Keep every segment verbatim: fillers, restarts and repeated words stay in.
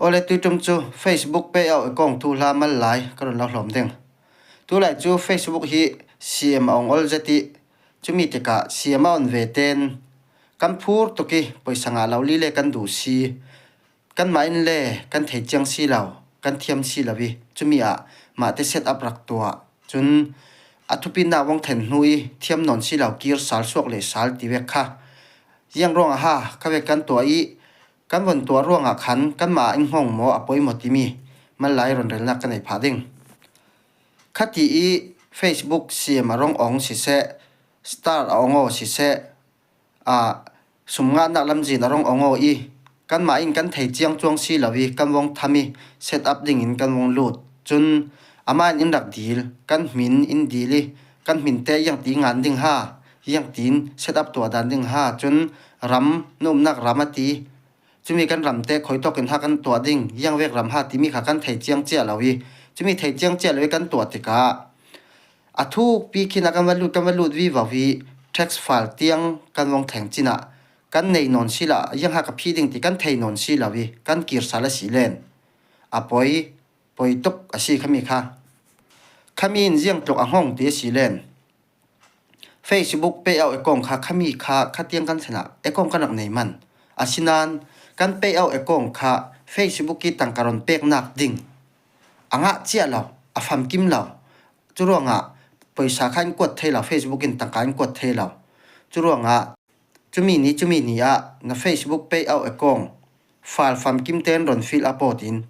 Awle, tuiṭum chu Facebook payout account thu hla mal lai ka rawn lo hlawm ding. Tulai chu Facebook hi siam a awng awl zet i, chumi tikah siam a awn ve ten kan phur tuk i, pawisa ngah lo li le kan duh si, kanmah in le kan thei chiang si lo, kan thiam si lo i, chumi ah mahte set up rak tuah. Chun a thupitna vawng thlen hnu i thiam nawn si lo kir sal suak leh sal ti vek kha. Ziang ruangah ha kha vek kan tuah i, kan vawn tuah ruangah khan kanmah inghawng maw a pawimawh timi mal lai rawn relna ka nei phah ding. Khati i Facebook siam a rawng awng siseh, star a awng aw siseh, a sum ngahnak lamzin a rawng awng aw i, kanmah in kan thei chiang chuang si lo i, kan vawng tham i, set up dingin kan vawng lut. Chun amah in in rak dil, kan hmin in dil i, kan hminte iang ti ngan ding ha, iang tin set up tuah dan ding ha, chun ram, na umnak ram a ti. Chumi kan ramte khawi tawkin ha kan tuah ding, iang vek ram ha timi kha kan thei chiang chiah lo i, chumi thei chiang chiah lo i kan tuah tikah a thukpi khin a kan va lut, kan va lut vivo i, text file tiang kan vawng thleng chin ah kan nei nawn si lo, iang ha ka phih ding ti kan thei nawn si lo i, kan kir sal a si len a pawi, pawi tuk a si khami kha. Khami in ziang tluk a nghawng ti a si len. Facebook payout account kha khami kha khatiang kan thlen ah account kan rak nei man. Asinan kan payout account kha Facebook i tangka rawn peknak ding a ngah chiah lo, a famkim lo. Churuangah pawisa kha in kuat thei lo, Facebook in tangka in kuat thei lo. Churuangah chumi ni, chumi ni ah na Facebook payout account file famkim ten rawn fill up aw tiin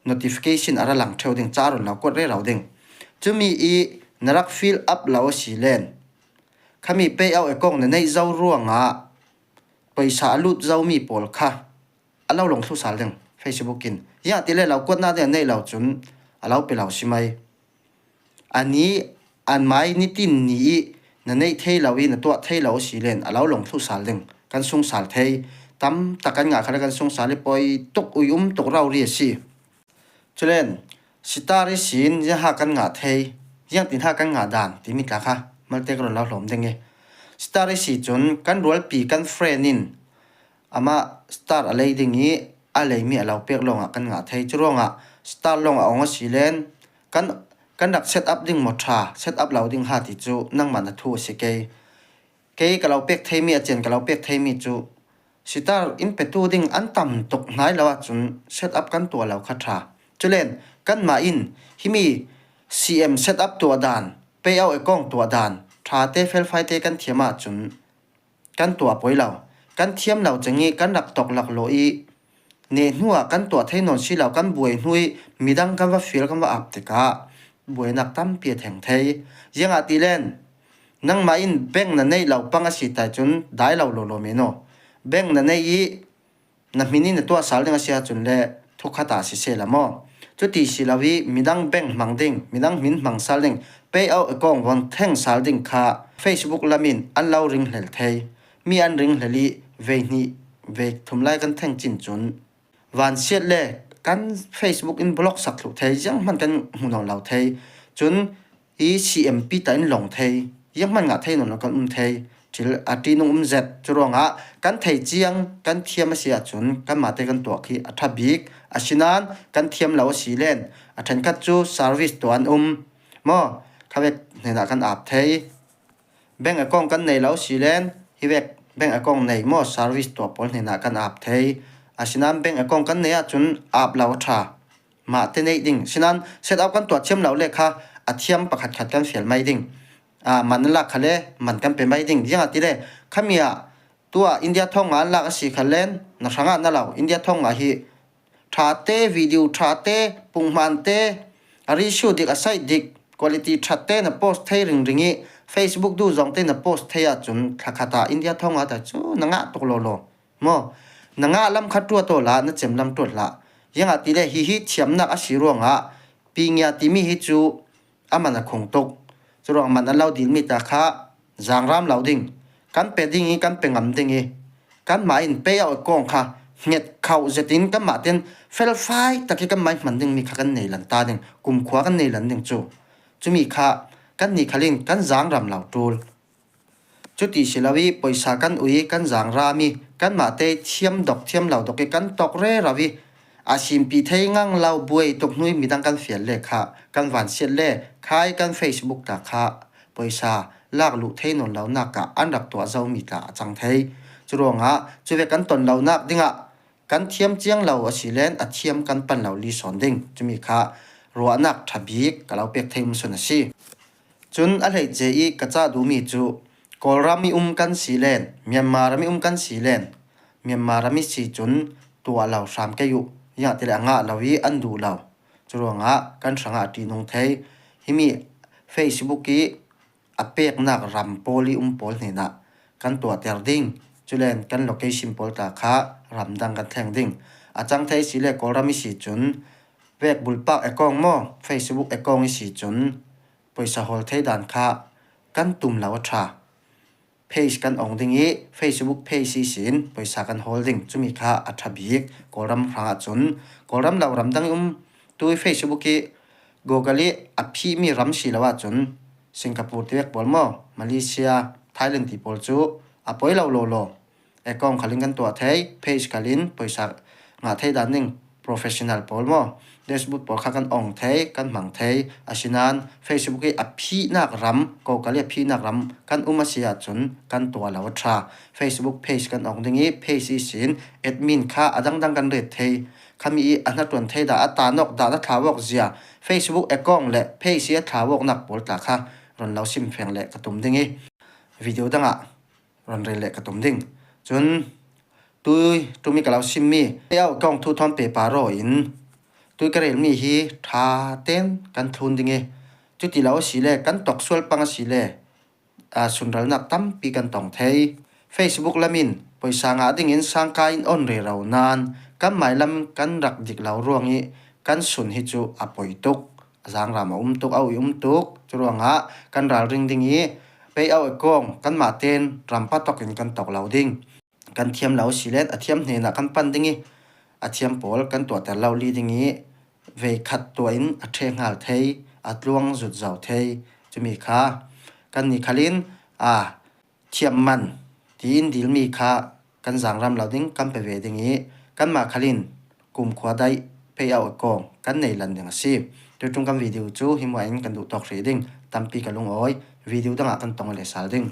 notification a ra lang theuh ding, cha rawn lo kuat rero ding. Chumi i na rak fill up lo a si len, khami payout account na neih zo ruangah pawisa a lut zo mi pawl kha a lo lawng thlu sal ding Facebook in. Iang ti le lo kuatna ding a neih lo chun a lo pe lo si mai. A ni, an mai nitin ni i na neih thei lo i na tuah thei lo a si len a lo lawng thlu sal ding. Kan sung sal thei tam tak kan ngah kha le kan sung sal i pawi tuk, ui um tuk rau ri a si. Chulen, sitar i sin ziang ha kan ngah thei, ziang tin ha kan ngah dan timi tla kha malte ka rawn lo hlawm ding i. Sitar i si chun kan rualpi, kan friend in amah star a lei ding i, a lei mi a lo pek lawngah kan ngah thei. Churuangah star lawng a awng a si len, kan, kan rak set up ding maw ṭha, set up lo ding ha ti chu nangmah na thu a si kei. Kei ka lo pek thei mi, a chian ka lo pek thei mi chu sitar in petu ding an tam tuk hnai lo ah chun set up kan tuah lo kha ṭha. Chulen kanmah in himi C M set up tuah dan, payout account tuah dan ṭha te, felfai te kan thiam ah chun kan tuah pawi lo. Kan thiam lo cheng i kan rak tawk laklawh i, neh hnuah kan tuah thei nawn si lo, kan buai hnu i midang kan va fial, kan va ap tikah buainak tampi a theng thei. Ziangahtile nangmah in bank na neih lo pang a si tai chun dai lo lo lo men aw. Bank na neih i na hmin in na tuah sal ding a si ah chun le thu khat ah si sela maw. Chuti si lo i midang bank hmang ding, midang hmin hmang sal ding, payout account vawng theng sal ding kha Facebook lam in an lo ringhlel thei. Mi an ringhlel i vei hnih vei thum lai kan theng chin chun, vansiat le kan Facebook in block sak thluh thei, ziang hman kan hmu nawn lo thei. Chun i C M pi ta in lawng thei, ziang hman ngah thei nawn lo kan um thei. Thil a ṭi nung um zet. Churuangah kan thei chiang kan thiam a si ah chun kanmahte kan tuah khi a ṭha bik. Asinan kan thiam lo a si len a ṭhenkhat chu service tuah an um maw, kha vek hnenah kan ap thei. Bank account kan nei lo si len hi vek bank account nei maw, service tuah pawl hnenah kan ap thei. Asinan bank account kan nei ah chun ap lo a ṭha. Mahte neih ding. Sinan set up kan tuah thiam lo le kha a thiam pakhat khat kan fial mai ding. A, man a lak kha le man kan pe mai ding. Ziangahtile khami ah tuah India thawng nga an lak a si kha len na hrangah na lo. India thawng nga hi ṭhate, video ṭhate, punghmante, a ratio dik, a size dik, quality ṭhate na post thei ringring i, Facebook duh zawngte na post thei ah chun thla khat ah India thawng nga ta chu na ngah tuk lo lo. Maw? Na ngah lam kha tuat aw la, na chem lam tuat hlah. Ziangahtile hi hi thiamnak a si ruangah pi ngia timi hi chu a man a khung tuk. Churuang man a lo dil mi ta kha zangram lo ding. Kan pe ding i, kan pe ngam ding i, kanmah in payout account kha nghet khauh zetin kanmah ten felfai tak i kanmah i hman ding mi kha kan nei lan ta ding. Kumkhua kan nei lan ding chu. Chumi kha kan nih khalin kan zangram lo tul. Chuti si lo i pawisa kan ui, kan zangram i, kanmahte thiam dawk thiam lo dawk i kan tawk rero i, a simpih thei ngang lo buai tuk hnui midang kan fial le kha, kan vansiat le khai kan Facebook tla kha pawisa lak luh thei nawn lo nak ah an rak tuah zo mi tla a cang thei. Curuangah cuvek kan ton lo nak dingah kan thiam ciang lo a si len a thiam kan pan lo li sawn ding. Cumi kha ruahnak ṭha bik ka lo pek thei um sun a si. Cun a hleice i ka cah duhmi cu Kawlram i um kan si len, Myanmar ram i um kan si len, Myanmar ram i si cun tuah lo hram kei uh, ziangahtile a ngah lo i an duh lo. Curuangah kan hrangah ṭihnung thei. Himi Facebook i a peknak ram pawl i um pawl hnenah kan tuahter ding. Culen kan location pawl tla kha ramdang kan thleng ding. A cang thei si le Kawlram i si cun vek bulpak account maw, Facebook account i si cun pawisa hawl thei dan kha kan tum lo a ṭha. Page kan ong ding i Facebook page ihsin pawisa kan hawl ding. Cumi kha a ṭha bik. Kawlram hrangah cun Kawlram lo ramdang i um tu i Facebook i Google i a phihmi ram si lo ahcun Singapore tivek pawl maw, Malaysia, Thailand ti pawl cu a poi lo lawlaw. Account khalin kan tuah thei, page khalin pawisa ngah thei dan ding, professional pawl maw, dashboard pawl kha kan ong thei, kan hmang thei. Asinain Facebook i a phihnak ram, kokal i a phihnak ram kan um a si ahcun kan tuah lo a ṭha. Facebook page kan ong ding i page ihsin admin kha a dangdang kan ret thei. Khami i a hnaṭuan thei dah, a tan awk dah, a thlau awk zia, Facebook account le page i a thlau awknak pawl tla kha ron lo sim feng le ka tum ding i video dangah ron rel le ka tum ding. Cun tui ṭumi ka lo simmi payout account thu thawn pepa raw in tui ka relmi hi ṭha ten kan thlun ding i, cuti lo a si le kan toksual pang a si le, aa, sunralnak tampi kan tong thei. Facebook lam in pawisa ngah dingin sangka in on rero nain kan mailam kan rak dik lo ruang i kan sun hi cu a poi tuk, a zangram a um tuk, a ui um tuk. Curuangah kan ralring ding i payout account kanmah ten rampa tok in kan tok lo ding. Kan thiam lo si len a thiam hnenah kan pan ding i a thiam pawl kan tuahter lo li ding i veikhat tuah in a ṭhe hngal thei, a tluang zut zo thei. Cumi kha kannih khalin, aa, thiam man tiin dilmi kha kan zangram lo ding, kan pe ve ding i kanmah khalin kumkhua daih payout account kan nei lan ding a si. Tuiṭum kan video cu hi muai in kan duh tawk hrih ding. Tampi ka lungawi, video dangah kan tong le sal ding.